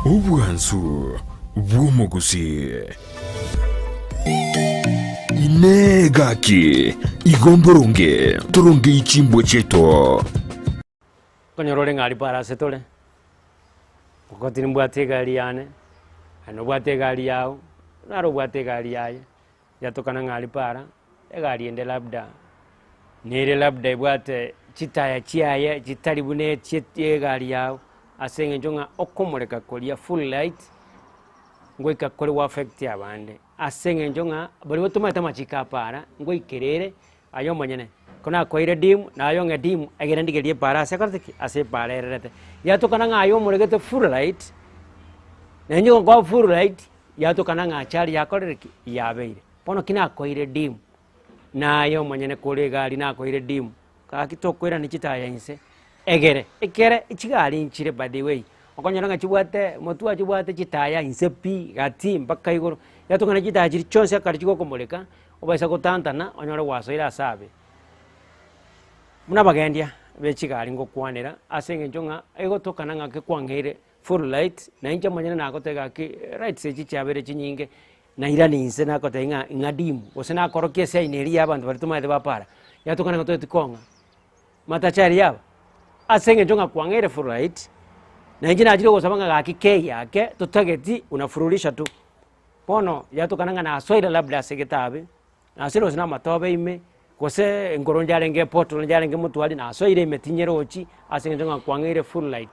Obwansu bw'omogusii. Inee gaki, igo mboronge torongei chimbwa chiaito? Okonyora ore ng'a aria para ase tore, okoti nimbwate egari yane, naende nobwate egari yago, naro obwate egari yaye, yatokana ng'a aria para, egari ende labda, nere labda ebwate chitaya chiaye chitari buna echie egari yago, ase eng'encho ng'a okomoreka koria full light, ngoika kore gwa affect abande, ase eng'encho ng'a baria batomanyete amachiko a para, ngoikera ere aye omonyene, ko nakoeire dim, naye ong'e dim, egere ndigerie epaara ase ekorete ki? Ase epaara ererete. Yatokana ng'a aye omoregete full light, na inche ngokoa full light, yatokana ng'a achari yakorire ki? Yabeire. Bono ki nakoeire dim, naye omonyene kore egari nakoeire dim, gaki tokoirania chitaya inse, egere, ekere chigari nchire by the way, okonyora ng'a chibwate motwe chibwate chitaya inse pi, gati mpaka igoro, yatokana chitaya chiria chionsi ekero chigokomoreka, obaisa gotantana onyore gwasoire ase abe. Buna abagendia be chigari ngokwanera ase eng'encho ng'a egotokana ng'a kekwang'eire full light, na inche omonyene nagoteba gaki lights echi chiabeire chinyinge, nairani inse nagotebia ng'a ng'a dim, gose nakorokia esign eria ya abanto baria tomaete ba para, yatokana ng'a toeti kong'a matacha aria aba, ase eng'encho ng'a kwang'eire full light, na inche nachire gosaba ng'a gaki kei ake totageti unafururisha tu. Bono yatokana ng'a nasoire labda ase egetabe, nasoire gose na amatobe ime, gose nkoro njarenge epothole njarenge motwari nasoire ime tinyerochi ase eng'encho ng'a kwang'eire full light.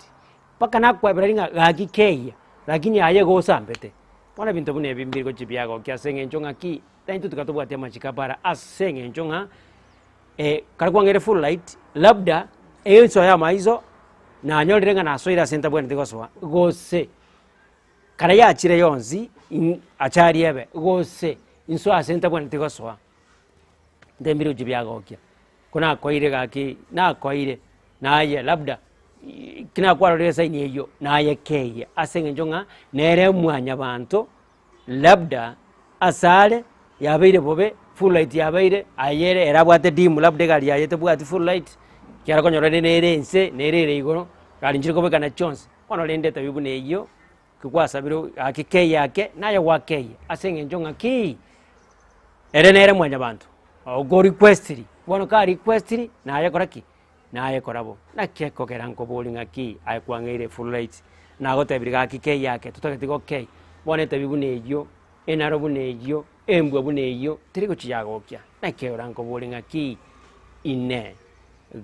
Mpaka nakwebereria ng'a gaki keiyo, lakini aye igo osambete. Bono ebinto buna ebi mbiri gochia biagokia ase eng'encho ng'aki, naintwe tiga tobwati amachiko a bara ase eng'encho ng'a kare kwang'eire full light, labda enso ya amaiso nanyorire ng'a nasoire ase ntabwenereti gosoa, gose Kare yachire yonsi achari ebe, gose insoe ase ntabwenereti gosoa, ntembire gochia biagokia, ko nakoeire gaki nakoeire naye labda ki nakwarorire esaini eywo naye keiye ase eng'encho ng'a nere mwanyabanto labda asare yabeire bobe full light yabeire aye ere ere abwate dim labda egari yaye tebwati full light, ekiagera okonyora rende nere inse nere ere igoro, gari nchiri kobekana chionsi. Bono rende etabi buna eyio, ki gwasabire gaki kei ake, naye gwakeyia ase eng'encho ng'a ki, ere nere mwanyabanto, okorequestiri, bono ka requestiri, naye kora ki? Naye kora bo. Naki ekogera nkoborie ng'aki aye kwang'eire full rights, nagotebirie gaki kei ake, totageti gokei. Bono etabi buna eyio, enaro buna eyio, embwa buna eyio, teri gochia yagokia. Naki ekegera nkoborie ng'aki, inee.